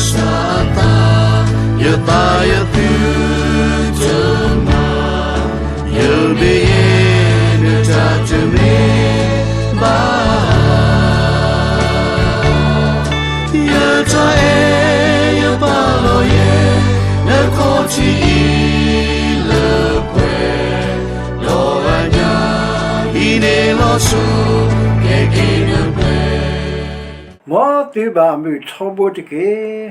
စၢ်အသး, ယသးယသုတမၤ, ယမ့ၢ်ယဲဒၣ်တၢ်တမ့ၢ်ဘၣ်. ယတၢ်အဲၣ်ယပာ်လီၤယဲ, နခီၣ်ထံးအံၤလၢပှဲၤ, ဒီးအညၣ်အံၤန့ၣ်လီၤဆီ, ကဲက့ၤနပှဲၤ မ်သုဘၣ်မုာ်ထီဘိတက့ၢ်.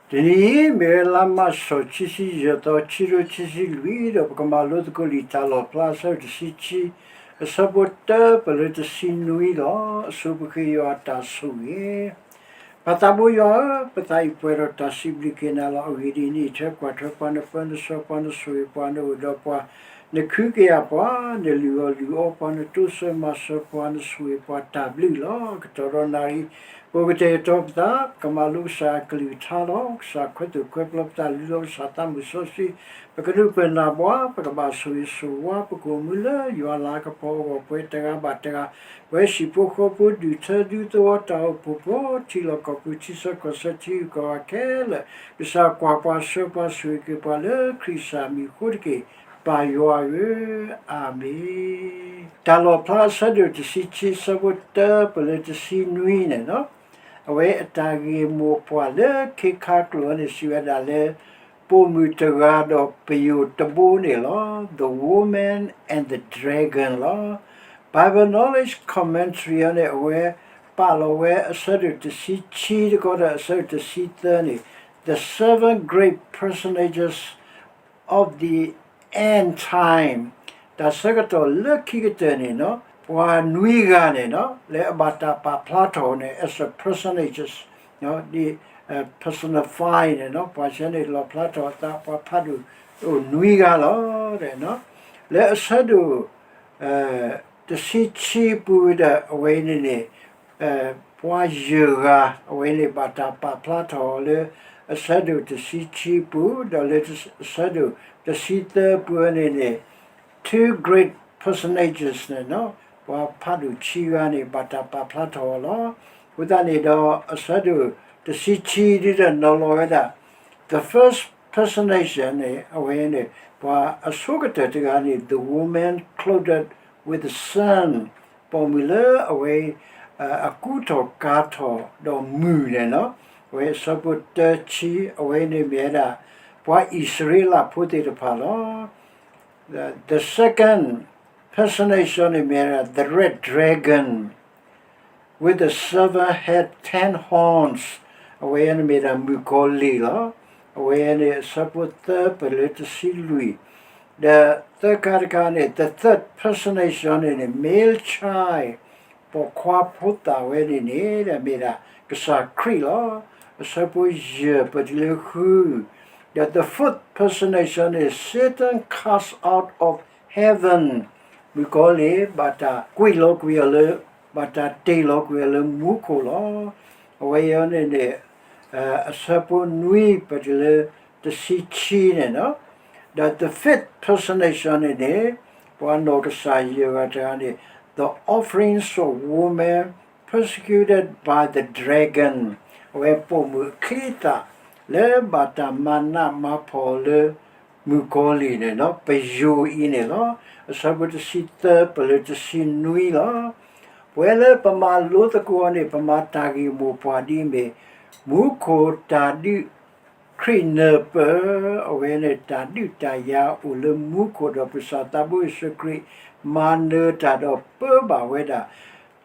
တနံၤအံၤ မ့ၢ်ဝဲလါမးရှး ခံဆံယဲၢ်သီ ခံကထိခံဆံလွံၢ် ဒီးပကမၤလိသကိးလံာ်တၢ်လီၣ်ဖျါအဆၢဒိၣ်တဆံခံ, အဆၢဖိတၢပၢၢ်လၢတဆံနွံလီၤ. အဆိပဃ့ယွၤအတၢ်ဆိၣ်ဂ့ၤ ပၢ်သးဘိယွၤဧၢ, ပသးအံၤပှဲၤဒီးတၢ်စံးဘျုးက့ၤနၤလီၤ. အဂ့ၢ်ဒ်အံၤ, နအံးထွဲကွၢ်ထွဲပှၤ, နပၢနဆှၢပှၤ, နဆိၣ်ဂ့ၤပှၤ, နအိၣ်ဒီးပှၤ, နခုကယာ်ပှၤ, နလုၢ်အီၣ်လုၢ်အီပှၤ, နတိစၢၤမၤစၢၤပှၤ, နဆိၣ်ဂ့ၤပှၤတၢ်ဘျုးလီၤ. ကတီၢ်ဒီးနၣ်ရံၣ် ပကတဲာ်ကတီၤပသး, ပကမၤလိကစၢ်အကလုၢ်ကထါလီၤ. ကစၢ်ခွဲးသိၣ်ခွဲးပျီပသး, လုၢ်လီၤကစၢ်သးမုၢ်စီဆှံ, ပကဒုးပၢၢ်နၢ်ပှၤ, ပကဘၣ်ဆိၣ်ဂ့ၤဆိၣ်ဝါ, ပကအိၣ်မူလၢယွၤလၤကပီၤအဂီၢ်, ပှဲၤတဂၤဘၣ်တဂၤ, ပဝဲဟံၣ်ဖိဃီဖိ ဒူၣ်ထၢဒူသဝီ တၢ်အိၣ်ဖှိၣ်ဖိ, ထံလီၢ်ကီၢ်ပူၤ, ထံဆၢကီၢ်ဆၢ, ထံဂုၤကီၢ်ဂၤခဲလၢာ်, ကစၢ်ကွၢ်ပှၤဆှၢပှၤဆိၣ်ဂ့ၤက့ၤပှၤလၢခရံာ်ကစၢ်မံၤအဃိတက့ၢ်. ပၢ်ယွၤဧၢ, အၤမ့ၣ်. တၢ်လီၣ်ဖျါအဆၢဒိၣ်တဆံခံ အဆၢဖိတၢပၢၢ်လၢတဆံနွံန့ၣ်လီၤ. အဝဲအတၢ်ဂ့ၢ်မိၢ်ပှၢ်လၢခ့ခါကျိာ်အံၤန့ၣ် စံးဝဲဒၣ်လၢ ပိာ်မုၣ်တဂၤဒီးပယိၢ်တဘိန့ၣ်လီၤ. The Woman and the Dragon လီၤ. Bible Knowledge Commentary အံၤန့ၣ် အဝဲပာ်လီၤဝဲအဆၢဒိၣ်တဆံခံတခီဒီးအဆၢဒိၣ်တဆံသၢန့ၣ် The Seven Great Personages of the End Time တၢ်ဆၢကတီၢ်လၢခံကတၢၢ်န့ၣ်လီၤ. ပှၤနွံဂၤန့ၣ်လီၤ လၢအဘၣ်တၢ်ပာ်ဖျါထီၣ်န့ၣ် as a personages, ဒ် personify န့ၣ်လီၤ ပှၤဆၢန့ၣ်လီၣ်ဖျါထီၣ်အသး ပှၤဖးဒိၣ်အိၣ်နွံဂၤလီၤ. လၢအဆၢဒိၣ် တဆံခံပူၤဒီးအဝဲန့ၣ်န့ၣ် ပှၤယဲၢ်ဂၤ အဝဲန့ၣ်ဘၣ်တၢ်ပာ်ဖျါထီၣ်လၢအဆၢဒိၣ်တဆံခံပူၤ ဒီးလၢအဆၢဒိၣ်တဆံသၢပူၤန့ၣ်န့ၣ် two great personages န့ၣ်လီၤ ပှၤဖးဒိၣ်ခံဂၤန့ၣ် ဘၣ်တၢ်ပာ်ဖျါထီၣ်အီၤလီၤ. အဃိသတးန့ၣ်ဒီး အဆၢဒိၣ်တဆံခံဒ်ဒီးနီၤလီၤဝဲဒၣ် the first personage န့ၣ် အဝဲန့ၣ် ပှၤအဆိကတၢၢ်တဂၤန့ၣ် the woman clothed with the sun ပိာ်မုၣ်လၢအဝဲ အကူထီၣ်ကၤထီၣ်ဒီးမုၢ်န့ၣ်လီၤ. အဝဲအဆၢဖိတၢဆံ အဝဲန့ၣ်မ့ၢ်ဝဲဒၣ် ပှၤအံၣ်စရ့လးဖိသ့ၣ်တဖၣ်လီၤ. The second personage န့ၣ်မ့ၢ်ဝဲဒၣ် the red dragon with the seven head, ten horns အဝဲန့ၣ်မ့ၢ်ဒၣ်မုၣ်ကီၤလံၢ်လီၤ. အဝဲန့ၣ်အဆၢဖိသၢပၢၢ်လၢတဆံလွံၢ် ဒီးသၢခါတခါန့ၣ် the third personage န့ၣ်န့ၣ် male child ပိာ်ခွါဖိသၣ်ဝဲန့ၣ်န့ၣ် မ့ၢ်ဒၣ်ကစၢ်ခရံာ်လီၤ. အဆၢဖိယဲၢ်ပၢၢ်တုၤလၢဃု ဒီး the fourth personage န့ၣ် Satan cast out of heaven မုၣ်ကီၤလံၢ် ဘၣ်တၢ်ကွံာ်လီၤကွံာ်အီၤလၢ ဘၣ်တၢ်တ့ၢ်လီၤကွံာ်အီၤလၢမူခိၣ်လီၤ. အဝဲအံၤန့ၣ်န့ၣ် အဆၢဖိနွံပၢၢ်တုၤလၢတဆံခံန့ၣ်လီၤ. ဒီး the fifth personage န့ၣ်န့ၣ် ပှၤနီၢ်ကစၢ်ယဲၢ်ဂၤတဂၤန့ၣ် the offerings of women persecuted by the dragon အဝဲပိာ်မုၣ်အချံအသၣ် လၢဘၣ်တၢ်မၤနးမၤဖှီၣ်လၢ မုၣ်ကီၤလံၢ်န့ၣ်လီၤ. ပယိၤအံၤန့ၣ်လီၤ. အဆၢဖိတဆံသၢပၢၢ်လၢတဆံနွံလီၤ. ပဝဲလၢပမၤလိသကိးအီၤန့ၣ် ပမၤတၢ်ဂ့ၢ်မိၢ်ပှၢ်ဒ်အမ့ၢ် မူခိၣ်တၢ်ဒုး ခရံာ်နၢ်ပၢၢ် အဝဲန့ၣ်တၢ်ဒုးတၢ်ယၤအိၣ်လၢမူခိၣ်ဒီး ပကစၢ်သးဘိယ့ၣ်ၡူးခရံာ် မၤနၢၤတၢ်ဒီးပၢဘၣ်ဝဲဒၣ်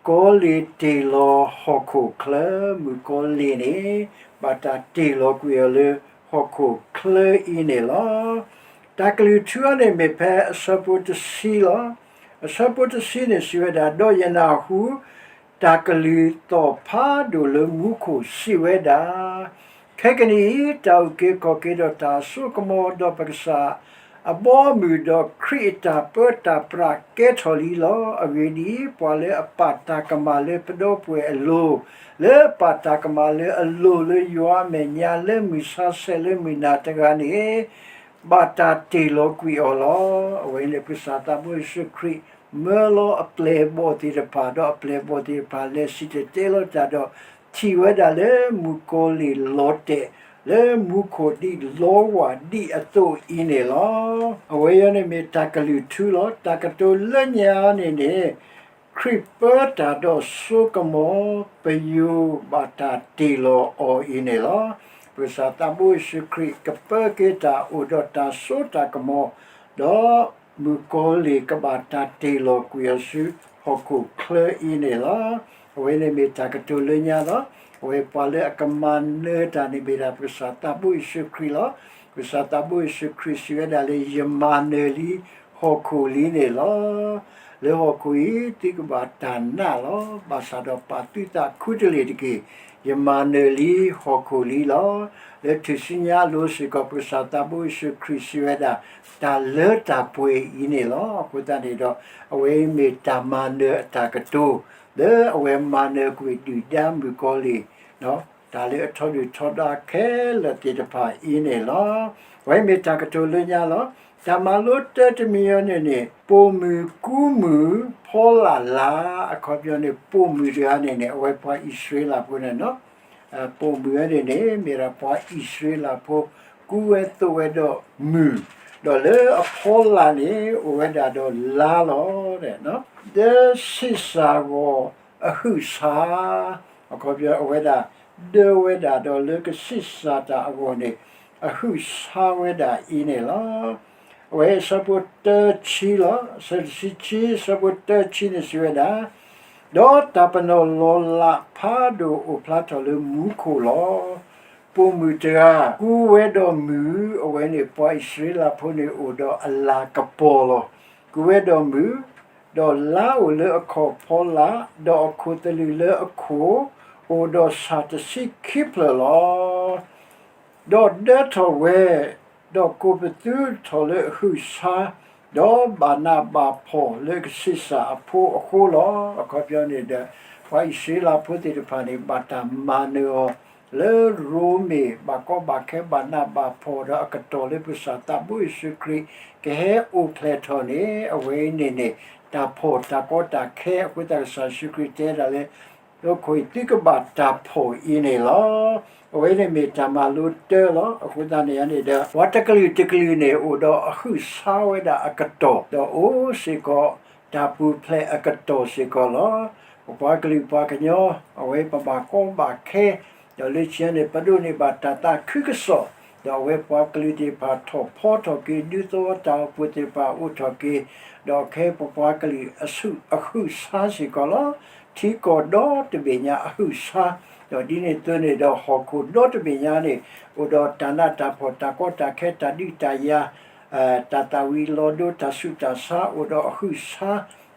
ကီၤလံၢ်တ့ၢ်လီၤဟီၣ်ခိၣ်ချၢ မုၣ်ကီၤလံၢ်န့ၣ် ဘၣ်တၢ်တ့ၢ်လီၤကွံာ်အီၤလၢဟီၣ်ခိၣ်ချၢအံၤန့ၣ်လီၤ. တၢ်ကလုၢ်ထူအံၤန့ၣ်မ့ၢ်ဖဲအဆၢဖိတဆံလီၤ. အဆၢဖိတဆံန့ၣ်စံးဝဲဒၣ် ဒီးယနၢ်ဟူ တၢ်ကလုၢ်သီၣ်ဖးဒိၣ်လၢမူခိၣ်စံးဝဲဒၣ်, ခဲကနံၣ်အံၤ တၢ်အုၣ်က့ၤခီၣ်က့ၤဒီးတၢ်အစိကမီၤ ဒီးပကစၢ်အဘီအမုၢ် ဒီးခရံာ်အတၢ်ပၢတၢ်ပြးကဲထီၣ်လံလီၤ. အဂ့ၢ်ဒ်အံၤ, ပှၤလၢအပာ်တၢ်ကမၣ်လၢပဒီပုၢ်ဝဲၢ်အလိၤ, လၢပာ်တၢ်ကမၣ်လၢအလိၤလၢယွၤအမဲာ်ညါ လၢမုၢ်ဆါဆဲးလၢမုၢ်နၤတဂၤန့ၣ် ဘၣ်တၢ်တ့ၢ်လီၤကွံာ်အီၤလီၤ. အဝဲန့ၣ် ပကစၢ်သးဘိယ့ၣ်ၡူးခရံာ် မၢလီၤအပျဲၢ်အဘီၣ်သ့ၣ်တဖၣ် ဒီးအပျဲၢ်အဘီၣ်သ့ၣ်တဖၣ် လဲၤစံၣ်တဲၤတဲလီၤတၢ်ဒီး ထံၣ်ဝဲဒၣ်လၢမုၣ်ကီၤလံၢ်လီၤတဲာ် လၢမူခိၣ်ဒံးလီဝၢ်ဒံးအသိးအံၤန့ၣ်လီၤ. အဝဲအံၤန့ၣ်မ့ၢ်တၢ်ကလုၢ်ထူလီၤ. တၢ်ကတိၤလၢညါန့ၣ်န့ၣ် ခရံာ်ပၢတၢ်ဒီးစိကမီၤ ပယိၤဘၣ်တၢ်တ့ၢ်လီၤအီၤအံၤန့ၣ်လီၤ. ပကစၢ်သးဘိယ့ၣ်ၡူးခရံာ်ကပၢက့ၤတၢ်အိၣ်ဒီးတၢ်စိတၢ်ကမီၤ ဒီးမုၣ်ကီၤလံၢ်ကဘၣ်တၢ်တ့ၢ်လီၤကွံာ်အီၤဆူဟီၣ်ခိၣ်ချၢအံၤန့ၣ်လီၤ. အဝဲန့ၣ်မ့ၢ်တၢ်ကတိၤလၢညါလီၤ. အဝဲပှၤလၢအကမၤနၢၤတၢ်န့ၣ်မ့ၢ်ဒၣ်ပကစၢ်သးဘိယ့ၣ်ၡူးခရံာ်လီၤ. ပကစၢ်သးဘိယ့ၣ်ၡူးခရံာ်စံးဝဲဒၣ်လၢ ယမၤနၢၤလံဟီၣ်ခိၣ်လံန့ၣ်လီၤ. လၢဟီၣ်ခိၣ်အံၤ သုကဘၣ်တၢ်နာ်လီၤ. ဘၣ်ဆၣ်ဒီးပာ်သုသးခူတလ့ၢ်တက့ၢ်. ယမၤနၢၤလံဟီၣ်ခိၣ်လံလီၤ. လၢထူၣ်စုညါအလိၤစ့ၢ်ကီး ပကစၢ်သးဘိယ့ၣ်ၡူးခရံာ်စံးဝဲဒၣ် တၢ်လၢတၢ်ပှဲၤအံၤန့ၣ်လီၤ. အဃိသတးန့ၣ်ဒီး အဝဲအံၤမ့ၢ်တၢ်မၤနၢၤအတၢ်ကတိၤ လၢအဝဲမၤနၢၤကွံာ်ဒုၣ်ဒါမုၣ်ကီၤလံၢ် တၢ်လၢအထီဒုၣ်ထီဒါခဲလၢာ်သ့ၣ်တဖၣ်အံၤန့ၣ်လီၤ. အဝဲမ့ၢ်တၢ်ကတိၤလၢညါလီၤ. တၢ်မၤလိတၢတမံၤအံၤန့ၣ်န့ၣ် ပိာ်မုၣ်ကူမုၣ်ဖီလာ်လါ အခီပညီန့ၣ် ပိာ်မုၣ်တဂၤန့ၣ်န့ၣ် အဝဲပှၤအံၣ်စရ့လးဖိန့ၣ်လီၤ. ပိာ်မုၣ်ဝဲန့ၣ်န့ၣ် မ့ၢ်ဒၣ်ပှၤအံၣ်စရ့လးဖိ ကူဝဲသိးဝဲဒီးမုၢ်, ဒီးလၢအဖီလာ်န့ၣ် အိၣ်ဝဲဒၣ်ဒီးလါလီၤ. ဒီးဆံးစၢ်ဂီၤအဟုၣ်ဆါ အခီပညီအဝဲဒၣ် ဒၢဝဲဒၣ်ဒီးလၢကဆံးစၢ်တၢ်အဂီၢ်န့ၣ် အဟုၣ်ဆါဝဲဒၣ်အံၤန့ၣ်လီၤ. အဝဲအဆၢဖိတဆံလီၤ. အဆၢတဆံခံ အဆၢဖိတဆံန့ၣ်စံးဝဲဒၣ်, ဒီးတၢ်ပနီၣ်လီၤလးဖးဒိၣ်အိၣ်ဖျါထီၣ်လၢမူခိၣ်လီၤ. ပိာ်မုၣ်တဂၤ ကူဝဲဒီးမုၢ်, အဝဲန့ၣ်ပှၤအံၣ်စရ့လးဖိန့ၣ် အိၣ်ဒီးအလၤကပီၤလီၤ. ကူဝဲဒီးမုၢ်, ဒီးလါအိၣ်လၢအခီၣ်ဖီလာ်, ဒီးအခိၣ်သလုးလၢအခိၣ်, အိၣ်ဒီးဆၣ်တဆံခံဖျၢၣ်လီၤ. ဒီးဒၢထီၣ်ဝဲ, ဒီးကိးပသူထီၣ်လၢအဟုၣ်ဆါ, ဒီးဘၣ်နးဘၣ်ဖှီၣ်လၢကဆံးစၢ်အဖိအဃိလီၤ. အခီပညီန့ၣ်ဒီး ပှၤအံၣ်စရ့လးဖိသ့ၣ်တဖၣ်န့ၣ် ဘၣ်တၢ်မၤနၢၤအီၤ လၢရိမ့ၤ ဘၣ်ကီဘၣ်ခဲ ဘၣ်နးဘၣ်ဖှီၣ်ဒီးအကတီၢ်လၢပကစၢ်သးဘိယ့ၣ်ၡူးခရံာ် ကဟဲအိၣ်ဖျဲၣ်ထီၣ်န့ၣ် အဝဲအံၤန့ၣ်န့ၣ် တၢ်ဖှီၣ်တၢ်ကီတၢ်ခဲအဃိသတး ကစၢ်ယ့ၣ်ၡူးခရံာ်တဲဒၣ်လၢ ဟီၣ်ခိၣ်အံၤ သုကဘၣ်တၢ်ဖှီၣ်အံၤန့ၣ်လီၤ. အဝဲန့ၣ်မ့ၢ်တၢ်မၤလိတၢလီၤ. အဃိသတးန့ၣ်န့ၣ်ဒီး ပှၤတကလုာ်တကလုာ်န့ၣ် အိၣ်ဒီးအဟုၣ်ဆါဝဲဒၣ်အကတီၢ် ဒီးအိၣ်စ့ၢ်ကီး တၢ်ပူၤဖျဲးအကတီၢ်စ့ၢ်ကီးလီၤ. ပပှၤကလုာ်ပှၤကညီ အဝဲပဘၣ်ကီဘၣ်ခဲ ဒီးလၢခံန့ၣ် ပဒိးန့ၢ်ဘၣ်တၢ်သးခုကစီၣ်, ဒီးအဝဲပှၤကလုာ်သ့ၣ်တဖၣ်ထီၣ်ဖီထီၣ်က့ၤ ဒူသဝီတၢ်အိၣ်ဖှိၣ်သ့ၣ်တဖၣ်အိၣ်ထီၣ်က့ၤ, ဒီးခဲအံၤပပှၤကလုာ်အဟုၣ်ဆါစ့ၢ်ကီးလီၤ. ထံကီၢ်ဒီတဘ့ၣ်ညါအဟုၣ်ဆါ, ဒီးဒ်န့ၣ်အသိးန့ၣ်ဒီး ဟီၣ်ခိၣ်ဒီတဘ့ၣ်ညါန့ၣ် အိၣ်ဒီးတၢ်နးတၢ်ဖှီၣ် တၢ်ကီတၢ်ခဲ တၢ်ဒုးတၢ်ယၤ တၢ်သၣ်ဝံၤလီၤဒိ တၢ်ဆူးတၢ်ဆါ အိၣ်ဒီးအဟုၣ်ဆါ,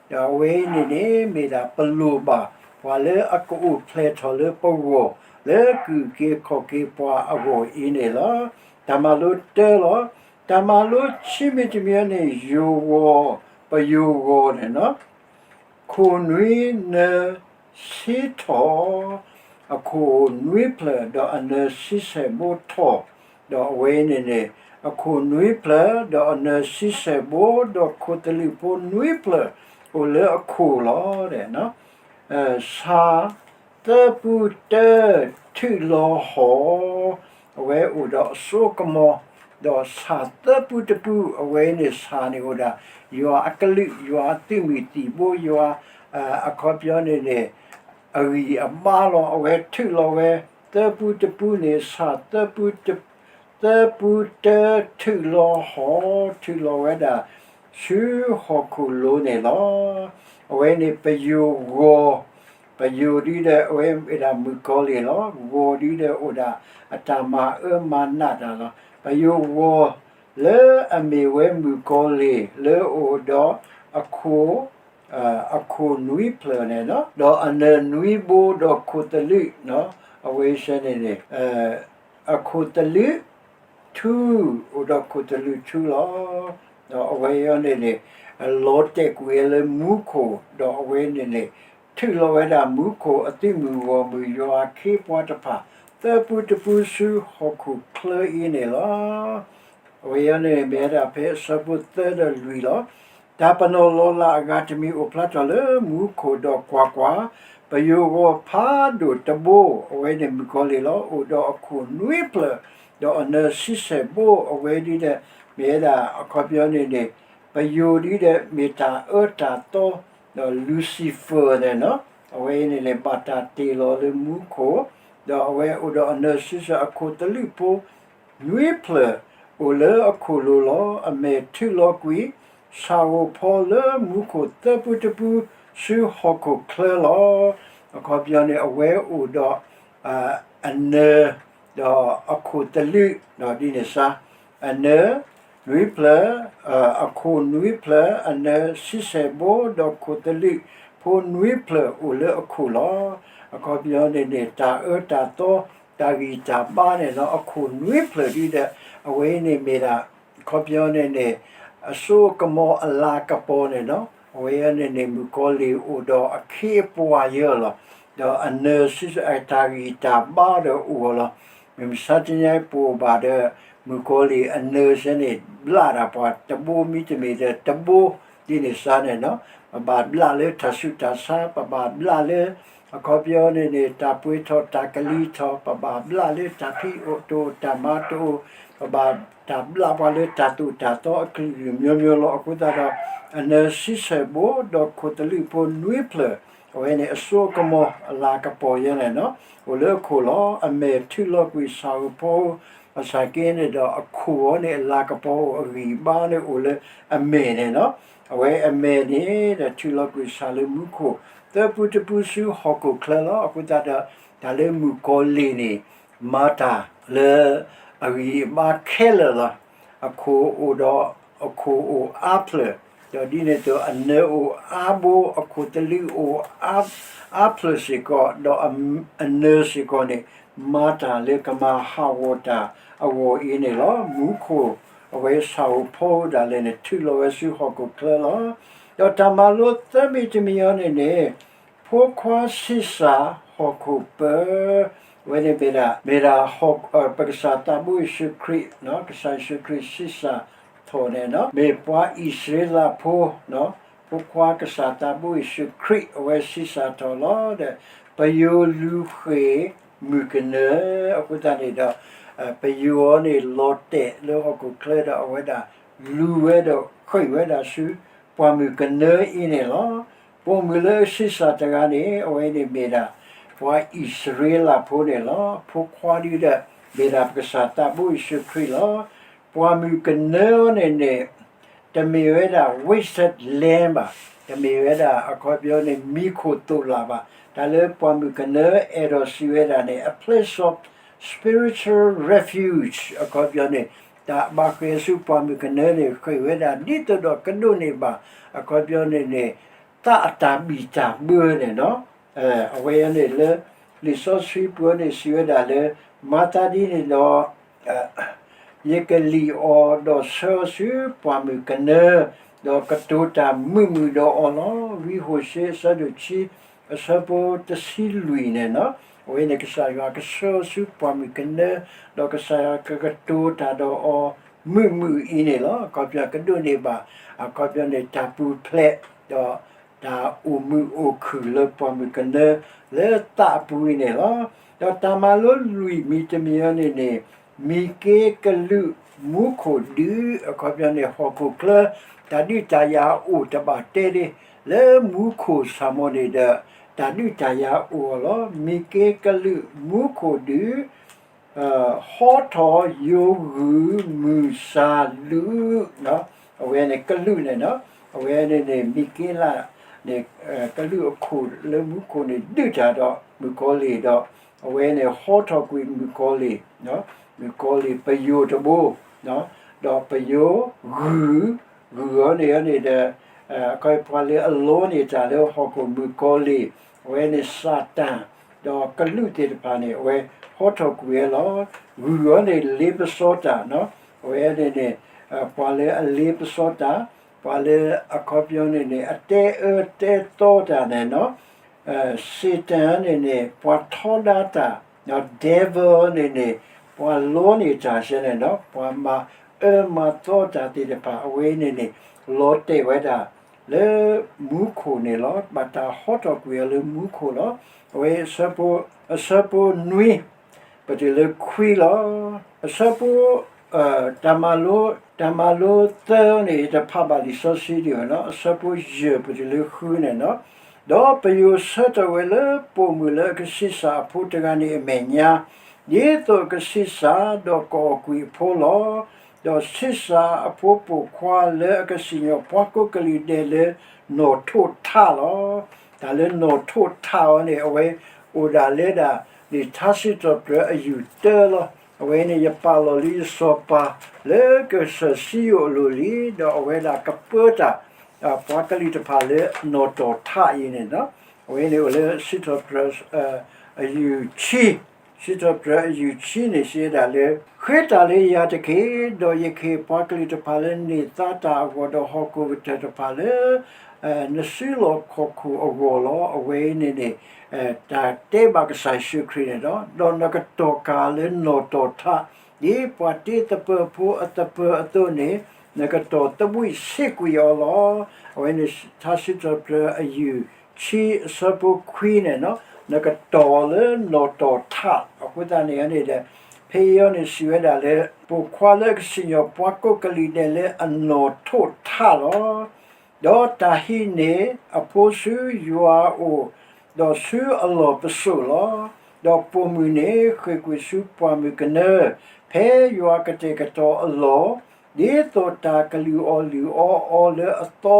ဒီးအဝဲအံၤန့ၣ်န့ၣ် မ့ၢ်ဒၣ်ပလိၣ်ဘၣ် ပှၤလၢအကအိၣ်ဖျဲၣ်ထီၣ်လၢပဂီၢ် လၢကုၢ်က့ၤခီၣ်က့ၤပှၤအဂီၢ်အံၤန့ၣ်လီၤ. တၢ်မၤလိတၢလီၤ. တၢ်မၤလိခံမံၤတမံၤန့ၣ် ယိၤဂီၤ, ပယိၤဂီၤန့ၣ်လီၤ. ခိၣ်နွံနၢဆံထီၣ်, အခိၣ်နွံဖျၢၣ် ဒီးအနၢၤဆံဆဲၣ်ဘိထီၣ်, ဒီးအဝဲအံၤန့ၣ်န့ၣ် အခိၣ်နွံဖျၢၣ် ဒီးအနၢၤဆံဆဲၣ်ဘိ ဒီးခိၣ်သလုးဖိနွံဖျၢၣ် အိၣ်လၢအခိၣ်လီၤ. ဆၣ်သၢပူတၢ ထုးလီၤဟီၣ်, အဝဲအိၣ်ဒီးအစိကမီၤ, ဒီးဆၣ်သၢပူတပူ အဝဲအံၤန့ၣ် ဆၣ်န့ၣ်အိၣ်ဒၣ် ယွၤအကလုာ် ယွၤအသုးမုၢ်သံၣ်ဘိ ယွၤ အခီပညီန့ၣ်န့ၣ် အဂံၢ်အဘါလီၤ. အဝဲထုးလီၤဝဲ သၢပူတပူန့ၣ် ဆၣ်သၢပူတ သၢပူတၢ ထုးလီၤဟီၣ် ထုးလီၤဝဲဒၣ် ဆူဟီၣ်ခိၣ်လိၤန့ၣ်လီၤ. အဝဲန့ၣ်ပယိၤဂီၤ, ပယိၤဒ်ဒီး အဝဲမ့ၢ်ဒၣ်မုၣ်ကီၤလံၢ်လီၤ. ဂီၤဒ်ဒီးအိၣ်ဒၣ်အတၢ်မၤအၢမၤနးတၢ်လီၤ. ပယိၤဂီၤ လၢအမ့ၢ်ဝဲမုၣ်ကီၤလံၢ် လၢအအိၣ်ဒီးအခိၣ် အခိၣ်နွံဖျၢၣ်န့ၣ်လီၤ. ဒီးအနၢၤနွံဘိ ဒီးခိၣ်သလုး, အဝဲစဲန့ၣ်န့ၣ် အခိၣ်သလုးထူ, အိၣ်ဒီးခိၣ်သလုးထူလီၤ. ဒီးအဝဲအံၤန့ၣ်န့ၣ် လီၤတဲာ်ကွံာ်ဝဲလၢမူခိၣ်, ဒီးအဝဲန့ၣ်န့ၣ် ထုးလီၤဝဲဒၣ်မူခိၣ်အသုးမုၢ်ဂီၢ်မုၢ် ယွၤအခ့အပှၤတဖၣ် သၢပူတပူဆူဟီၣ်ခိၣ်ချၢအံၤန့ၣ်လီၤ. အဝဲအံၤန့ၣ် မ့ၢ်ဝဲဒၣ်ဖဲအဆၢဖိသၢဒီးလွံၢ်လီၤ. တၢ်ပနီၣ်လီၤလးအဂၤတမံၤအိၣ်ဖျါထီၣ်လၢမူခိၣ်ဒီးကွၢ်ကွၢ်, ပယိၤဂီၤဖးဒိၣ်တဘိ, အဝဲန့ၣ်မုၣ်ကီၤလံၢ်လီၤ. အိၣ်ဒီးအခိၣ်နွံဖျၢၣ်, ဒီးအနၢဆံဆဲၣ်ဘိ အဝဲဒ်ဒီး မ့ၢ်ဝဲဒၣ်အခီပညီန့ၣ်န့ၣ် ပယိၤဒ်ဒီးမ့ၢ်တၢ်အၢတၢ်သီ ဒီး Lucifer န့ၣ်နီၤ အဝဲအံၤန့ၣ်န့ၣ် ဘၣ်တၢ်တ့ၢ်လီၤလၢမူခိၣ်, ဒီးအဝဲအိၣ်ဒီးအနၢဆံဆဲၣ် အခိၣ်သလုးဖိ နွံဖျၢၣ် အိၣ်လၢအခိၣ်လိၤလီၤ. အမဲာ်ထုးလီၤကွံာ် ဆၣ်ဧိၤဖီလၢမူခိၣ်သၢပူတပူ ဆူဟီၣ်ခိၣ်ချၢလီၤ. အခီပညီန့ၣ် အဝဲအိၣ်ဒီး အနၢ ဒီးအခိၣ်သလုး ဒီးဒ်န့ၣ်စါ, အနၢ နွံဖျၢၣ်, အခိၣ်နွံဖျၢၣ်, အနၢဆံဆဲၣ်ဘိ ဒီးခိၣ်သလုးဖိနွံဖျၢၣ်အိၣ်လၢအခိၣ်လီၤ. အခီပညီန့ၣ်န့ၣ် တၢ်အၢတၢ်သီ တၢ်ဂံၢ်တၢ်ဘါန့ၣ်နီၤ အခိၣ်နွံဖျၢၣ်ဒ်ဒီး အဝဲန့ၣ်မ့ၢ်ဒၣ် အခီပညီန့ၣ်န့ၣ် အစိအကမီၤအလၤကပီၤန့ၣ်နီၤ အဝဲန့ၣ်န့ၣ် မုၣ်ကီၤလံၢ်အိၣ်ဒီးအခ့အပှၤယၢလီၤ. ဒီးအနၢဆံဆဲၣ် အတၢ်ဂံၢ်တၢ်ဘါဒီးအိၣ်လီၤ. မုၢ်မဆါတနံၤအံၤပအိၣ်ဘၣ်ဒီး မုၣ်ကီၤလံၢ်အနၢဆဲန့ၣ် ဘျၣ်တၢ်ပှၤတဘိမ့တမ့ၢ်ဒီးတဘိ ဒ်န့ၣ်စါန့ၣ်နီၤ ပဘၣ်ဘျၣ်လၢတၢ်ဆူးတၢ်ဆါ ပဘၣ်ဘျၣ်လၢ အခီပညီန့ၣ်န့ၣ် တၢ်ပှ့ၤထီၣ်တၢ်ကလံၤထီၣ် ပဘၣ်ဘျၣ်လၢတၢ်ဖံးတအိၣ်တၢ်မၤတအိၣ် ပဘၣ်တၢ်ဘျၣ်ပှၤလၢတၢ်သိၣ်တၢ်သီအကလုာ်ကလုာ် မျိုးမျိုးလီၤ. အဃိသတးဒီး အနၢဆံဆဲၣ်ဘိ ဒီးခိၣ်သလုးဖိနွံဖျၢၣ် အဝဲန့ၣ်အစိအကမီၤအလၤကပီၤယဲန့ၣ်နီၤ အိၣ်လၢအခိၣ်လီၤ. အမဲာ်ထုးလီၤကွံာ် ဆၣ်ဧိၤဖီ ဘၣ်ဆၣ်က့န့ၣ်ဒီး အခိၣ်အီၤန့ၣ် အလၤကပီၤအိၣ် အဂံၢ်အဘါန့ၣ်အိၣ်လၢအမဲာ်န့ၣ်နီၤ အဝဲအမဲာ်န့ၣ်ဒီးထုးလီၤကွံာ်ဆၣ်လၢမူခိၣ် သၢပူတပူဆူဟီၣ်ခိၣ်ချၢလီၤ. အဃိသတးဒီး တၢ်လၢမုၣ်ကီၤလံၢ်န့ၣ် မၤတၢ်လၢအဂံၢ်အဘါခဲလၢာ်လီၤ. အခိၣ်အိၣ်ဒီး အခိၣ်အိၣ်အါဖျၢၣ် ဒီးဒ်န့ၣ်အသိး အနၢအိၣ်အါဘိ အခိၣ်သလုးအိၣ်အါဖျၢၣ်စ့ၢ်ကီး ဒီးအနၢစ့ၢ်ကီးန့ၣ် မၤတၢ်လၢကမၤဟးဂီၤတၢ်အဂီၢ်အံၤန့ၣ်လီၤ. မူခိၣ် အဝဲဆၣ်ဧိၤဖီဧိၤဒၣ်လဲာ်န့ၣ် ထုးလီၤဝဲဆူဟီၣ်ခိၣ်ချၢလီၤ. ဒီးတၢ်မၤလိသၢမံၤတမံၤအံၤန့ၣ်န့ၣ် ဖိခွါဆံးစၢ်ဟီၣ်ခိၣ်ပၢၤ အဝဲန့ၣ်မ့ၢ်ဒၣ် မ့ၢ်ဒၣ် ပကစၢ်သးဘိယ့ၣ်ၡူးခရံာ် ကစၢ်ယ့ၣ်ၡူးခရံာ်ဆံးစၢ်ထီၣ်န့ၣ်နီၤ မ့ၢ်ပှၤအံၣ်စရ့လးဖိ ဖိခွါကစၢ်သးဘိယ့ၣ်ၡူးခရံာ် အဝဲဆံးစၢ်ထီၣ်လီၤဒီး ပယိၤလူၤဃ့ၢ်မုၣ်ကနၢ အဃိသတးန့ၣ်ဒီး ပယိၤအံၤန့ၣ် လီၤတဲာ်လၢဟီၣ်ခိၣ်ချၢဒီး အဝဲဒၣ်လူၤဝဲဒီးဃ့ၢ်ဝဲဒၣ်ဆူ ပှၢ်မုၢ်ကနၢအံၤန့ၣ်လီၤ. ပိာ်မုၣ်လၢအဆံးစၢ်တဂၤန့ၣ် အဝဲန့ၣ်မ့ၢ်ဒၣ် ပှၤအံၣ်စရ့လးဖိန့ၣ်လီၤ. ဖိခွါဒ်ဒီး မ့ၢ်ဒၣ်ပကစၢ်သးဘိယ့ၣ်ၡူးခရံာ်လီၤ. ပှၢ်မုၢ်ကနၢအံၤန့ၣ်န့ၣ် တမ့ၢ်ဝဲဒၣ် wasted land ဘၣ်, တမ့ၢ်ဝဲဒၣ် အခီပညီန့ၣ် မံခိၣ်သိၣ်လၣ်ဘၣ်. တၢ်လၢပှၢ်မုၢ်ကနၢအဲၣ်ဒိးစံးဝဲဒၣ်န့ၣ် a place of spiritual refuge အခီပညီန့ၣ် တၢ်ဘၣ်ဃ့ၢ်ဆူပှၢ်မုၢ်ကနၢန့ၣ် ဃ့ၢ်ဝဲဒၣ်ဒ်သိးဒီးကဒိးန့ၢ်ဘၣ် အခီပညီန့ၣ်န့ၣ် သးအတၢ်ဘံၣ်တၢ်ဘၢန့ၣ်နီၤ. အဝဲန့ၣ်လၢ လံာ်စီဆှံပူၤန့ၣ်စံးဝဲဒၣ်လၢ မၤသးဒ်န့ၣ်ဒီး ယကလံၣ်အီၤ ဒီးဆှၢအီၤဆူပှၢ်မုၢ်ကနၢ, ဒီးကတိၤတၢ်မုာ်မုာ်ဒီးအီၤလီၤ. ဝံဟိၤၡ့အဆၢဒိၣ်ခံ အဆၢဖိတဆံလွံၢ်န့ၣ်နီၤ, အဝဲန့ၣ်ကစၢ်ယွၤကဆှၢအီၤဆူပှၢ်မုၢ်ကနၢ, ဒီးကစၢ်ယွၤကကတိၤတၢ်ဒီးအီၤ မုာ်မုာ်အံၤန့ၣ်လီၤ. အခီပညီကဒိးန့ၢ်ဘၣ် အခီပညီန့ၣ် တၢ်ပူၤဖျဲး ဒီး တၢ်အိၣ်မုာ်အိၣ်ခုၣ်လၢပှၢ်မုၢ်ကနၢ လၢသးအပူၤအံၤန့ၣ်လီၤ. ဒီးတၢ်မၤလိလွံၢ်မံၤတမံၤအံၤန့ၣ်န့ၣ် မံၤက့ကလုာ်မူခိၣ်ဒုး အခီပညီန့ၣ် ဟီၣ်ခိၣ်ချၢ တၢ်ဒုးတၢ်ယၤအိၣ်တဘၣ်တဲဒ့ၣ် လၢမူခိၣ်ဆၣ်မိၣ်န့ၣ်ဒီး တၢ်ဒုးတၢ်ယၤအိၣ်အီၤလီၤ. မံၤက့ကလုာ်မူခိၣ်ဒုး ဟီထီၣ်ယိၤဂုာ်မုၢ်စၢ်လုာ်, အဝဲန့ၣ်ကလုာ်န့ၣ်နီၤ, အဝဲန့ၣ်န့ၣ် မံၤက့လးန့ၣ် ကလုာ်အခိၣ်လၢမူခိၣ်န့ၣ် ဒုးတၢ်ဒီးမုၣ်ကီၤလံၢ်ဒီး အဝဲန့ၣ်ဟီထီၣ်ကွံာ်မုၣ်ကီၤလံၢ်, မုၣ်ကီၤလံၢ်ပယိၤတဘိ, ဒီးပယိၤဂုာ်, ဂုာ်အီၤန့ၣ်န့ၣ်ဒီး အခီပညီလၢအလီန့ၢ်တၢ်လၢဟီၣ်ခိၣ်မုၣ်ကီၤလံၢ်, အဝဲန့ၣ်စးတၢ် ဒီးကလုာ်သ့ၣ်တဖၣ်န့ၣ် အဝဲဟီထီၣ်ကွံာ်ဝဲလီၤ. ဂုာ်အီၤန့ၣ်လ့ပစီတၢ်, အဝဲန့ၣ်န့ၣ် ပှၤလၢအလ့ပစီတၢ်, ပှၤလၢအခီပညီန့ၣ်န့ၣ် အတဲအၢတဲသီတၢ်န့ၣ်နီၤ, Satan န့ၣ်န့ၣ် ပှၤထီဒါတၢ်, ဒီး devil န့ၣ်န့ၣ် ပှၤလီန့ၢ်တၢ်စဲန့ၣ်နီၤ, ပှၤမၤအၢမၤသီတၢ်သ့ၣ်တဖၣ် အဝဲန့ၣ်န့ၣ် လီၤတဲာ်ဝဲဒၣ် လၢမူခိၣ်န့ၣ်လီၤ. ဘၣ်တၢ်ဟီထီၣ်ကွံာ်အီၤလၢမူခိၣ်လီၤ. အဝဲအဆၢဖိနွံ ပတုၤလၢခွံလီၤ. အဆၢဖိ တၢ်မၤလိ, တၢ်မၤလိသၢန့ၣ် ယတဖးဘၣ်လံာ်စီဆှံဒံးဘၣ်နီၤ, အဆၢဖိယဲၢ်ပတုၤလၢဃုန့ၣ်နီၤ, ဒီးပယိၤဆၢထၢၣ်ဝဲလၢပိာ်မုၣ်လၢအကဆံးစၢ်အဖိတဂၤန့ၣ်အမဲာ်ညါ, ဒ်သိးအကဆံးစၢ်ဒီးကအီၣ်ကွံာ်အဖိလီၤ. ဒီးဆံးစၢ်အဖိပိာ်ခွါလၢအကစံၣ်ညီၣ်ပှၤကိးကလုာ်ဒဲးလၢနီၣ်ထိးထးလီၤ. တၢ်လၢနီၣ်ထိးထးအီၤန့ၣ် အဝဲအိၣ်ဒၣ်လၢဒၣ် လံာ်ထါစံးထီၣ်ပတြၢၤအယူၢ်တၢလီၤ. အဝဲန့ၣ်ယပာ်လီၤလံယစီၤပၤလၢကစၢၢ်စံယိၣ်အလိၤလံ, ဒီးအဝဲဒၣ်ကပၢတၢ် ပှၤကလုာ်တဖၣ်လၢနီၣ်ထိးထးအံၤန့ၣ်နီၤ, အဝဲန့ၣ်အိၣ်လၢစံးထီၣ်ပတြၢၤ အယူၢ်ဆံ, စံးထီၣ်ပတြၢၤအယူၢ်ဆံန့ၣ် စံးဝဲဒၣ်လၢ ဃ့တၢ်လၢယၤတက့ၢ်, ဒီးယကဟ့ၣ်ပှၤကလုာ်တဖၣ်လၢန့ၢ်သါတၢ်အဂီၢ်ဒီးဟီၣ်ခိၣ်ကတၢၢ်တဖၣ်လၢ နစုလီၢ်ခီၣ်ခိၣ်အဂီၢ်လီၤ. အဝဲအံၤန့ၣ်န့ၣ် တၢ်တဲဘၣ်ကစၢ်ယ့ၣ်ၡူးခရံာ်န့ၣ်ဒီး, ဒီးနကတီၢ်ကၤလၢနီၣ်တီၢ်ထး ဒ်ပှၤတ့သပၢၤဖိအသပၢၤအသိးန့ၣ်, နကတီၢ်သဘှံးဆ့ကွံာ်အီၤလီၤ. အဝဲန့ၣ် ထါစံးထီၣ်ပတြၢၤအယူၢ်ဆံ အဆၢဖိခွံန့ၣ်နီၤ, နကတီၢ်လၢနီၣ်တီၢ်ထး. အဃိသတးန့ၣ်န့ၣ်ဒီး ဖဲအံၤန့ၣ်စံးဝဲဒၣ်လၢ ပိာ်ခွါလၢအကစံၣ်ညီၣ်ပှၤကိးကလုာ်ဒဲးလၢအနီၣ်ထိးထးလီၤ. ဒီးတၢ်ဟံးန့ၢ်အဖိဆူယွၤအအိၣ်, ဒီးဆူအလီၢ်ပစိာ်လီၤ. ဒီးပိာ်မုၣ်န့ၣ်ဃ့ၢ်ကွံာ်ဆူပှၢ်မုၢ်ကနၢ, ဖဲယွၤကတဲာ်ကတီၤအလီၢ်, ဒ်သိးတၢ်ကလုၢ်အီၣ်လုၢ်အီအီလၢအသီ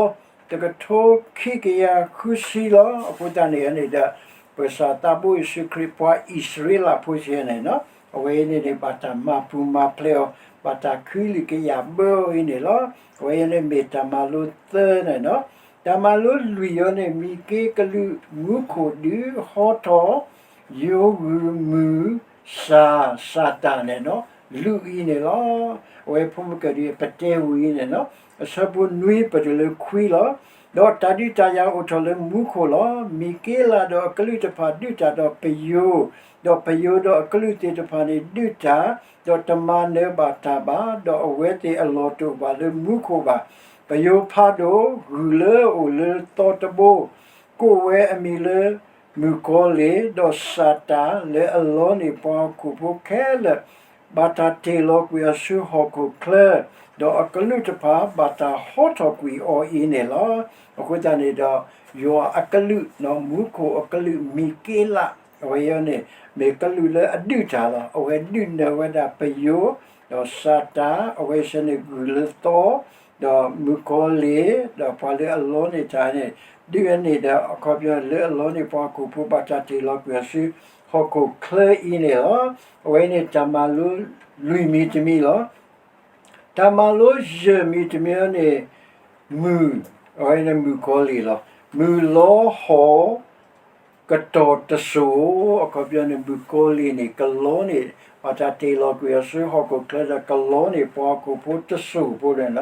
တကထိခံကယၤဃုဆံလီၤ. အဃိသတးန့ၣ်န့ၣ်ဒီး ပကစၢ်သးဘိယ့ၣ်ၡူးခရံာ်ပှၤအံၣ်စရ့လးဖိစ့ၢ်န့ၣ်နီၤ, အဝဲအံၤန့ၣ်န့ၣ် ဘၣ်တၢ်မၤပူၤမၤဖျဲးအီၤ, ဘၣ်တၢ်ခုလံာ်ကယာ်ဘၢအီၤအံၤန့ၣ်လီၤ. အဝဲအံၤန့ၣ်မ့ၢ်တၢ်မၤလိသၢန့ၣ်နီၤ. တၢ်မၤလိလွံၢ်အံၤန့ၣ် မံၤက့ကလုာ်မူခိၣ်ဒုးဟီထီၣ် ယိၤဂုၤမုၢ်စၢ် စၢ်တၢ်န့ၣ်နီၤ, လွံၢ်အံၤန့ၣ်လီၤ. အဝဲဖိမုၣ်ကဒုးပတဲဝံၤအံၤန့ၣ်နီၤ, အဆၢဖိနွံပတုၤလၢခွံလီၤ. ဒီးတၢ်ဒုးတၢ်ယၤအိၣ်ထီၣ်လၢမူခိၣ်လီၤ. မံၤက့လးဒီးအကလုာ်တဖၣ်ဒုးတၢ်ဒီးပယိၤ, ဒီးပယိၤဒီးအကလုာ်သ့ၣ်တဖၣ်န့ၣ်ဒုးတၢ်, ဒီးတမၤနၢၤဘၣ်တၢ်ဘၣ်, ဒီးအဝဲသ့ၣ်အလီၢ်တအိၣ်ဘၣ်လၢမူခိၣ်ဘၣ်. ပယိၤဖးဒိၣ် ဂုၢ်လၢအအိၣ်လၢသီတဘိ ကိးဝဲအမံၤလၢ မုၣ်ကီၤလံၢ်, ဒီးစၢ်တၢ်လၢအလီန့ၢ်ပှၤဟီၣ်ခိၣ်ဖိခဲလၢာ် ဘၣ်တၢ်တ့ၢ်လီၤကွံာ်အီၤဆူဟီၣ်ခိၣ်ချၢ, ဒီးအကလုာ်တဖၣ်ဘၣ်တၢ်ဟီထီၣ်ကွံာ်အီၤအံၤန့ၣ်လီၤ. အဃိသတးန့ၣ်ဒီး ယွၤအကလုာ်, မူခိၣ်အကလုာ် မံၤက့လး, အဝဲအံၤန့ၣ် မ့ၢ်ကလုာ်လၢအဒုးတၢ်လီၤ. အဝဲဒုးနၢၤဝဲဒၣ်ပယိၤ, ဒီးစၢ်တၢ်, အဝဲစ့ၢ်န့ၣ်ဂုၢ်လၢသီ, ဒီးမုၣ်ကီၤလံၢ်, ဒီးပှၤလၢအလီန့ၢ်တၢ်န့ၣ်, ဒုးဝဲန့ၣ်ဒီး အခီပညီလၢအလီန့ၢ်ပှၤဟီၣ်ခိၣ်ဖိဘၣ်တၢ်တ့ၢ်လီၤကွံာ်အီၤဆူ ဟီၣ်ခိၣ်ချၢအံၤန့ၣ်လီၤ. အဝဲန့ၣ်တၢ်မၤလိလွံၢ်မံၤတမံၤလီၤ. တၢ်မၤလိယဲၢ်မံၤတမံၤန့ၣ် မုၢ်, အဝဲန့ၣ်မုၣ်ကီၤလံၢ်လီၤ. မုၢ်လီၤဟီၣ် ကတီၢ်တစိၢ်, အခီပညီန့ၣ် မုၣ်ကီၤလံၢ်န့ၣ် ကလီန့ၢ်, ဘၣ်တၢ်တ့ၢ်လီၤကွံာ်အီၤဆူဟီၣ်ခိၣ်ချၢဒီး ကလီန့ၢ်ပှၤဟီၣ်ခိၣ်ဖိတစိၢ်ဖိန့ၣ်လီၤ.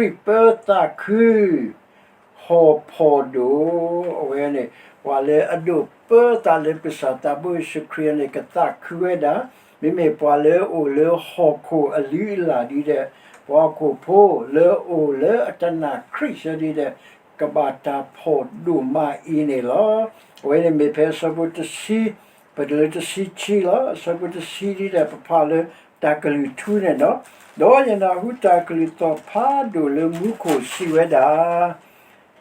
ခရံာ်ပၢသးခု ဟီၣ်ဖီၣ်ဒိၣ်, အဝဲန့ၣ် ပှၤလၢအဒိးပၢသးလၢပကစၢ်သးဘိယ့ၣ်ၡူးခရံာ်န့ၣ် ကသးခုဝဲဒၣ်, မ့မ့ၢ်ပှၤလၢအအိၣ်လၢဟီၣ်ခိၣ်အလုၢ်အလၢ်ဒ်ဒီး ပှၤဟီၣ်ခိၣ်ဖိလၢအအိၣ်လၢအတနၢ်ခရံာ်ဆၢဒ်ဒီး ကဘၣ်တၢ်ဖီၣ်ဒိၣ်မးအံၤန့ၣ်လီၤ. အဝဲန့ၣ်မ့ၢ်ဖဲအဆၢဖိတဆံ, ပတုၤလၢတဆံခံလီၤ. အဆၢဖိတဆံဒ်ဒီးပဖးလၢတၢ်ကလုၢ်ထူန့ၣ်လီၤ. ဒီးယနၢ်ဟူတၢ်ကလုၢ်သီၣ်ဖးဒိၣ်လၢမူခိၣ်စံးဝဲဒၣ်,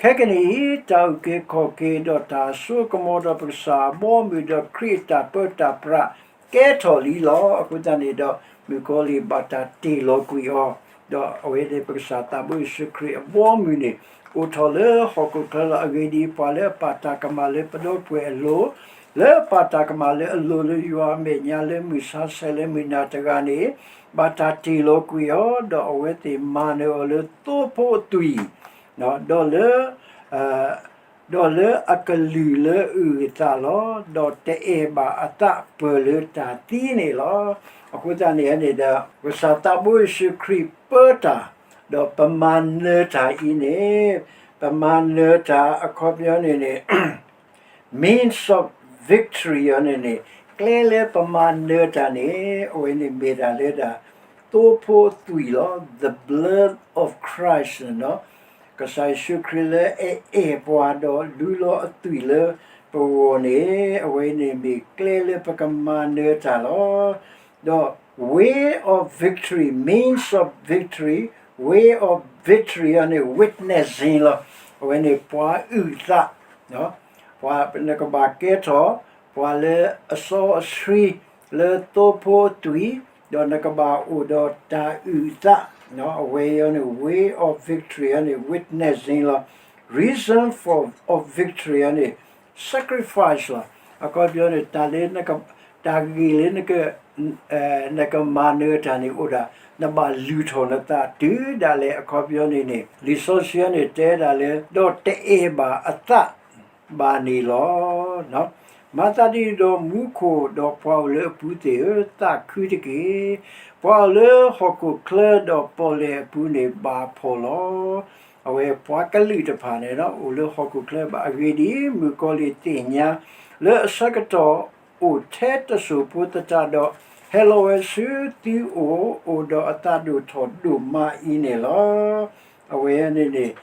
ခဲကနံၣ်အံၤ တၢ်အုၣ်က့ၤခီၣ်က့ၤဒီးတၢ်စိကမီၤဒီးပကစၢ်အဘီအမုၢ်ဒီးခရံာ်အတၢ်ပၢတၢ်ပြးကဲထီၣ်လံလီၤ. အဃိသတးန့ၣ်ဒီး မုၣ်ကီၤလံၢ်ဘၣ်တၢ်တ့ၢ်လီၤကွံာ်အီၤ, ဒီးအဝဲန့ၣ်ပကစၢ်သးဘိယ့ၣ်ၡူးခရံာ်အဘီအမုၢ်န့ၣ် အိၣ်ထီၣ်လၢဟီၣ်ခိၣ်ချၢလီၤ. အဂ့ၢ်ဒ်အံၤ, ပှၤလၢအပာ်တၢ်ကမၣ်လၢပဒီပုၢ်ဝဲၢ်အလိၤ, လၢအပာ်တၢ်ကမၣ်လၢအလိၤလၢယွၤအမဲာ်ညါလၢမုၢ်ဆါဆဲးလၢမုၢ်နၤတဂၤန့ၣ် ဘၣ်တၢ်တ့ၢ်လီၤကွံာ်အီၤ, ဒီးအဝဲသ့ၣ်မၤနၢၤအီၤလၢသိဖိအသွံၣ်, ဒီးလၢ ဒီးလၢအကလုၢ်လၢအအုၣ်အသးလီၤ. ဒီးတအဲၣ်ဘၣ်အသးပၢၢ်လၢတၢ်သံန့ၣ်လီၤ. အဃိသတးန့ၣ်န့ၣ်ဒီး ကစၢ်သးဘိယ့ၣ်ၡူးခရံာ်ပၢတၢ်, ဒီးပမၤနၢၤတၢ်အံၤန့ၣ်, ပမၤနၢၤတၢ်အခီပညီန့ၣ်န့ၣ် means of victory အီၤန့ၣ်န့ၣ်, ကျဲလၢပမၤနၢၤတၢ်န့ၣ် အဝဲန့ၣ်မ့ၢ်ဒၣ်လၢဒၣ် သိဖိအသွံၣ်လီၤ, the blood of Christ န့ၣ်လီၤ. ကစၢ်ယ့ၣ်ၡူးခရံာ်လၢအအဲၣ်ပှၤဒီးလူလီၤအသွံၣ်လၢပဂီၢ်န့ၣ်, အဝဲန့ၣ်မ့ၢ်ကျဲလၢပကမၤနၢၤတၢ်လီၤ. ဒီး Way of victory, means of victory, way of victory အန့ၣ် witnessing လီၤ. အဝဲန့ၣ်ပှၤအုၣ်သး, ပှၤနကဘၣ်ကဲထီၣ် ပှၤလၢအစီအဆှံ လၢသိဖိအသွံၣ်, ဒီးနကဘၣ်အိၣ်ဒီးတၢ်အုၣ်သး, အဝဲအံၤန့ၣ် way of victory အန့ၣ် witnessing လီၤ. Reason for of victory အန့ၣ် sacrifice လီၤ. အခီပညီန့ၣ် တၢ်လၢ တၢ်ဂ့ၢ်လၢ နကမၤနၢၤတၢ်န့ၣ်အိၣ်ဒၣ် နဘၣ်လုၢ်ထီၣ်နသးတုၤဒၣ်လဲာ် အခီပညီန့ၣ်န့ၣ် လံာ်စီဆှံန့ၣ်တဲဒၣ်လၢ ဒီးတအဲၣ်ဘၣ်အသးဘၣ်န့ၣ်လီၤ. မၤသးဒ်န့ၣ်ဒီးမူခိၣ်ဒီးပှၤအိၣ်လၢအပူၤသ့ၣ်ဧၢ, သးခုတက့ၢ်. ပှၤအိၣ်လၢဟီၣ်ခိၣ်ချၢဒီးပီၣ်လဲၣ်အပူၤန့ၣ်ဘၣ်ဖှီၣ်လီၤ. အဝဲပှၤကလုာ်တဖၣ်န့ၣ် အိၣ်လၢဟီၣ်ခိၣ်ချၢဘၣ်. အဂ့ၢ်ဒ်အံၤ, မုၣ်ကီၤလံၢ်သ့ၣ်ညါ လၢအဆၢကတီၢ်အိၣ်ထဲတစိၢ်ဖိသတးဒီး ဟဲလီၤဝဲဆူသုအိၣ်, အိၣ်ဒီးအသးဒိၣ်ထီၣ်ဒိၣ်မးအံၤန့ၣ်လီၤ. အဝဲန့ၣ်န့ၣ်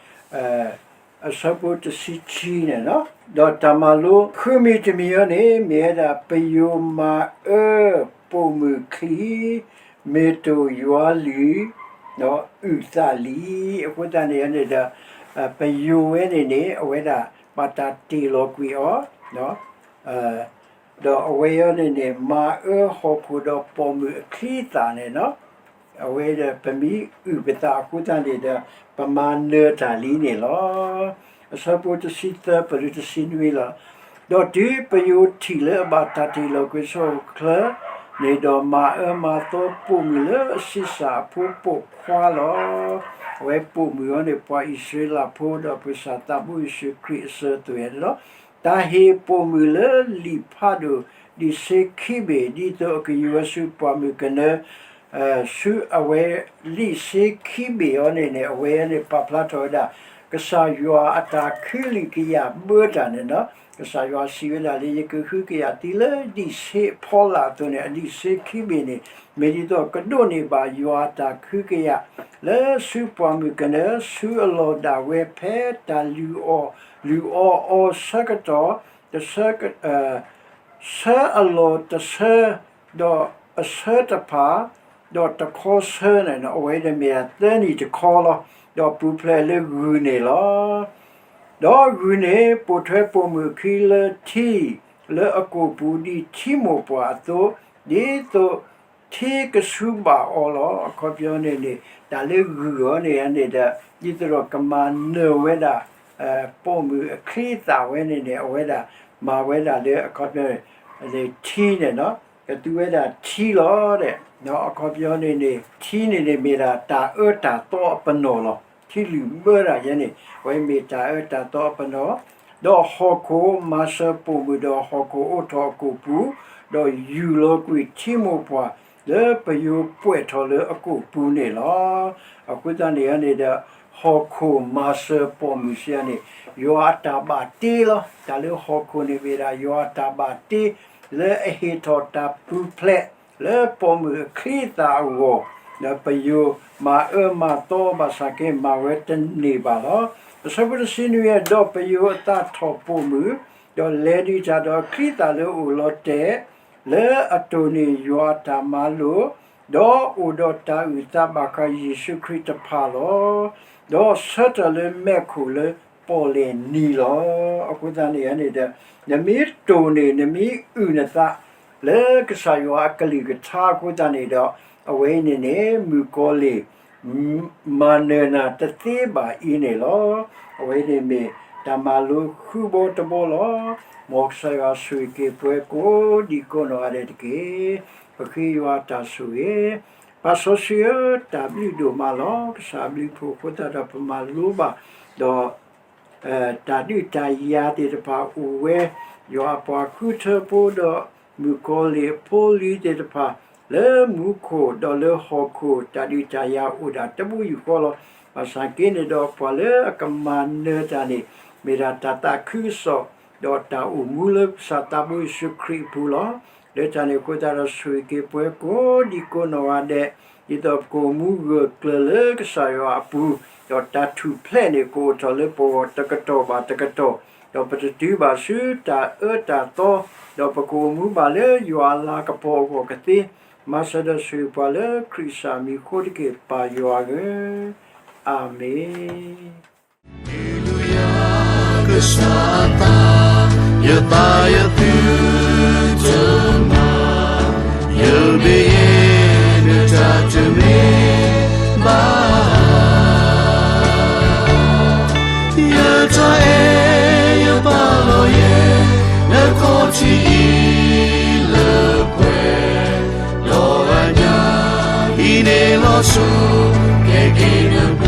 အဆၢဖိတဆံခံန့ၣ်, ဒီးတၢ်မၤလိဃုမံၤတမံၤအံၤန့ၣ် မ့ၢ်ဝဲဒၣ် ပယိၤမၤအၢပိာ်မုၣ်ချံ မ့ၢ်တိၢ်ယွၤလုၢ် ဒီးအုၣ်သးလံ. အဃိသတးန့ၣ်န့ၣ်ဒီး ပယိၤဝဲန့ၣ်န့ၣ် အဝဲဒၣ်ဘၣ်တၢ်တ့ၢ်လီၤကွံာ်အီၤ ဒီးအဝဲအံၤန့ၣ်န့ၣ် မၤအၢဟီၣ်ခိၣ်ဒီးပိာ်မုၣ်အချံအသၣ်န့ၣ်, အဝဲဒီးပမ့ၢ်အုၣ်ပသးအဃိသတးန့ၣ်ဒီး ပမၤနၢၤတၢ်လံန့ၣ်လီၤ. အဆၢဖိတဆံသၢ ပၢၢ်လွံၢ်တဆံနွံလီၤ. ဒီးတုၤပယိၤထံၣ်လၢအဘၣ်တၢ်တ့ၢ်လီၤကွံာ်ဆူဟီၣ်ခိၣ်ချၢန့ၣ်ဒီး မၤအၢမၤသီပိာ်မုၣ်လၢအဆံးစၢ်အဖိပိာ်ခွါလီၤ. အဝဲပိာ်မုၣ်အံၤန့ၣ် ပှၤအံၣ်စရ့လးဖိဒီးပကစၢ်သးဘိယ့ၣ်ၡူးခရံာ်အစၢၤအသွဲၣ်န့ၣ်လီၤ. တၢ်ဟ့ၣ်ပိာ်မုၣ်လၢလံာ်ဖးဒိၣ် ဒံၣ်စ့ခံဘ့ၣ် ဒ်သိးအကယူၤဝဲဆူပှၢ်မုၢ်ကနၢ ဆူအဝဲလံာ်စ့ခံဘ့ၣ်အံၤန့ၣ်န့ၣ် အဝဲန့ၣ်ပာ်ဖျါထီၣ်ဝဲဒၣ် ကစၢ်ယွၤအတၢ်ခုလံာ်ကယာ်ဘၢတၢ်န့ၣ်လီၤ. ကစၢ်ယွၤစံးဝဲဒၣ်လၢ ယကဟုကယာ်သုလၢဒံၣ်စ့အဖီလာ်အသိးန့ၣ် အဒံၣ်စ့ခံဘ့ၣ်န့ၣ် မ့ၢ်ဒ်သိးကဒိးန့ၢ်ဘၣ်ယွၤအတၢ်ခုကယာ် လၢဆူပှၢ်မုၢ်ကနၢ ဆူအလီၢ်ဒၣ်ဝဲဖဲတၢ်လုၢ်အီၣ်လုၢ်အီအီၤဆၢကတီၢ် တဆၢ ဆၢအလီၢ်တဆၢ ဒီးအဆၢတဖၣ် ဒီးတခီဆၢန့ၣ် အဝဲန့ၣ်မ့ၢ်သၢနံၣ်တခီလီၤ. ဒီးပူၤဖျဲးလၢဂုၢ်န့ၣ်လီၤ. ဒီးဂုၢ်န့ၣ် ပိာ်ထွဲပိာ်မုၣ်အခံလၢထံ လၢအကိာ်ပူၤ ဒ်ထံမိၢ်ပှၢ်အသိး, ဒ်သိးထံကဆူဘၣ်အီၤလီၤ. အခီပညီန့ၣ်န့ၣ် တၢ်လၢဂုၢ်အံၤန့ၣ်န့ၣ်ဒီး ဒ်သိးဒီးကမၤနၢၤဝဲဒၣ် ပိာ်မုၣ်အချံအသၣ်ဝဲန့ၣ်န့ၣ် အဝဲဒၣ်မၤဝဲဒၣ်လၢအခီပညီန့ၣ် ထံန့ၣ်လီၤ. ကသူဝဲဒၣ်ထံလီၤဒီး အခီပညီန့ၣ်န့ၣ် ထံန့ၣ်န့ၣ်မ့ၢ်ဒၣ်တၢ်အၢတၢ်သီအပနီၣ်လီၤ. ထံလုၢ်ဘၢတၢ်ယဲန့ၣ် အဝဲမ့ၢ်တၢ်အၢတၢ်သီအပနီၣ်, ဒီးဟီၣ်ခိၣ်မၤစၢၤပိာ်မုၣ်ဒီးဟီၣ်ခိၣ်အိးထီၣ်အကိာ်ပူၤ, ဒီးယူၢ်လီၤကွံာ်ထံမိၢ်ပှၢ်လၢပယိၤပှဲးထီၣ်လၢအကိာ်ပူၤန့ၣ်လီၤ. အဃိသတးန့ၣ်န့ၣ်ဒီး ဟီၣ်ခိၣ်မၤစၢၤပိာ်မုၣ်စံးန့ၣ် ယွၤအတၢ်ဘၣ်တ့လီၤ. တၢ်လၢဟီၣ်ခိၣ်န့ၣ်မ့ၢ်ဒၣ်ယွၤအတၢ်ဘၣ်တ့ လၢအဟ့ၣ်ထီၣ်တၢ်ပူၤဖျဲး လၢပိာ်မုၣ်အချံအသၣ်အဂီၢ်, ဒီးပယိၤမၤအၢမၤသီဘၣ်ဆၣ်က့ မၤဝဲတန့ၢ်ဘၣ်လီၤ. အဆၢဖိတဆံနွံ ဒီးပယိၤအသးထီၣ်ပိာ်မုၣ်, ဒီးလဲၤဒုးတၢ်ဒီးအချံအသၣ်လၢအအိၣ်လီၤတဲာ်, လၢအတိၢ်န့ၢ်ယွၤအတၢ်မၤလိာ်, ဒီးအိၣ်ဒီးတၢ်အုၣ်သးဘၣ်ဃးယ့ၣ်ၡူးခရံာ်တဖၣ်လီၤ. ဒီးဆၢထၢၣ်လၢမဲးခိၣ်လၢပီၣ်လဲၣ်နံၤလီၤ. အဃိသတးန့ၣ်န့ၣ်ဒီး နမ့ၢ်တိၢ်န့ၢ် နမ့ၢ်အုၣ်နသး လၢကစၢ်ယွၤအကလုၢ်ကထါအဃိသတးန့ၣ်ဒီး အဝဲအံၤန့ၣ်န့ၣ် မုၣ်ကီၤလံၢ် မၤနၢၤနၤတသ့ဘၣ်အံၤန့ၣ်လီၤ. အဝဲန့ၣ်မ့ၢ်တၢ်မၤလိဃုဘီတဘီလီၤ. မ်ကစၢ်ယွၤဆိၣ်ဂ့ၤက့ၤပှၤကိးဒံကိးနီၢ်ဂၤဒဲးတက့ၢ်. ပဃ့ယွၤတၢ်ဆိၣ်ဂ့ၤ, ပၢ်စီဆှံဧၢ, တၢ်ဘျုးဒိၣ်မးလီၤ. ကစၢ်အဘျုးအဖှိၣ်အဃိသတးဒီးပမၤလိဘၣ်, ဒီး တၢ်ဒုးတၢ်ယၤသ့ၣ်တဖၣ်အိၣ်ဝဲ, ယွၤအပှၤဃုထၢဖိဒီး မုၣ်ကီၤလံၢ်အဖိအလံၤသ့ၣ်တဖၣ် လၢမူခိၣ်ဒီးလၢဟီၣ်ခိၣ် တၢ်ဒုးတၢ်ယၤအိၣ်ဒၣ်တဘျုးဃီလီၤ. ဘၣ်ဆၣ်က့န့ၣ်ဒီး ပှၤလၢအကမၤနၢၤတၢ်န့ၣ် မ့ၢ်ဒၣ်တၢ်သးခုကစီၣ် ဒီးတၢ်အိၣ်မူလၢကစၢ်သးဘိယ့ၣ်ၡူးခရံာ်အပူၤလီၤ. လၢတၢ်န့ၣ်အဃိသတးဒီး ဆိၣ်ဂ့ၤက့ၤပှၤကိးဒံကိးနီၢ်ဂၤဒဲး, ဒ်သိးပကအိၣ်မူဂၢၢ်ကျၢၤလၢကစၢ်ယွၤအပူၤ, ဒီးတၢ်ထူၣ်ဖျဲးန့ၣ် ကအိၣ်ထီၣ်လၢပဂီၢ်တကတီၢ်ဘၣ်တကတီၢ်, ဒီးပတတုၤဘၣ်ဆူတၢ်အၢတၢ်သီ, ဒီးပကအိၣ်မူဘၣ်လၢယွၤအလၤကပီၤအဂီၢ်ကသ့, မၤစၢၤဒီးဆိၣ်ဂ့ၤပှၤလၢခရံာ်ကစၢ်မံၤအဃိတက့ၢ် ပၢ်ယွၤဧၢ, အၤမ့ၣ်. ဟ့ၣ်လူယၤ, ကစၢ်အသး, ယသးယသုတမၤ, ယဘ့ၣ်ယဲ နတၢ်တမ့ၢ်ဘၣ်. ယတၢ်အဲၣ်ယပာ်လီၤယဲ နခီၣ်ထံးအံၤလၢပှဲၤ, ဒီးအညၣ်ဟံးန့ၢ်လီၤစိၤ ကဲက့ၤန